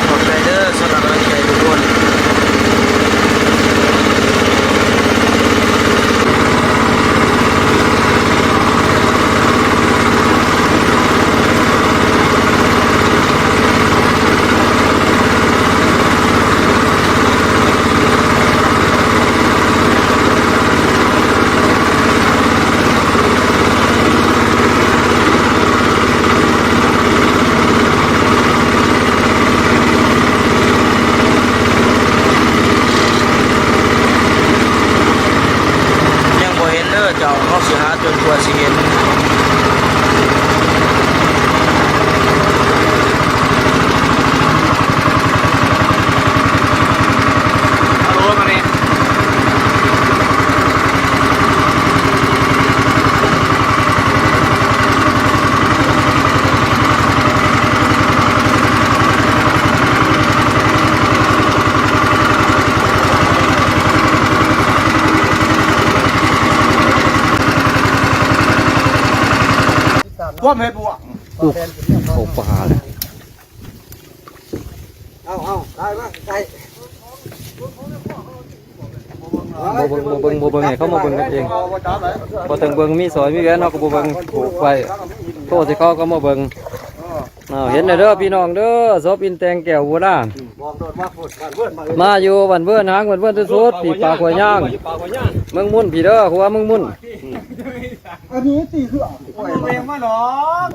ຂອບໃຈເດີສຳລັບກຳລັງໃຈທຸກຄົນ. ຍັງບໍ່ເຫັນເດີເຈົ້າ, ເຮົາຊິຫາຈົນກວ່າຊິເຫັນ. ຄວາມເຮັດບວກ ອຸກ ໂອປາແລ້ວ. ເອົາ ເອົາ ໄດ້ມາ ໄດ້ ບໍ່ເບິ່ງ ບໍ່ເບິ່ງ ບໍ່ເບິ່ງ ໃຫ້ເຂົາມາເບິ່ງກັນເອງ. ບໍ່ຕ້ອງເບິ່ງ ມີສ້ອຍມີແຫວນ ເຮົາກໍບໍ່ເບິ່ງ ຜູກໄວ້ ໂທໃສ່ເຂົາ ເຂົາມາເບິ່ງ. ເອົາ ເຫັນແລ້ວເດີພີ່ນ້ອງເດີ ສົບອິນແຕ່ງແກ້ວບູລານ ມາຢູ່ບ້ານເວີນ ຫາງບ້ານເວີນສຸດໆ ທີ່ປາກຫ້ວຍຍາງ ເມືອງມຸນ ພີ່ເດີ ຂົວເມືອງມຸນ. ອັນນີ້ຕີເຄືອ ໂອ້ຍ ເວງມາດອກ.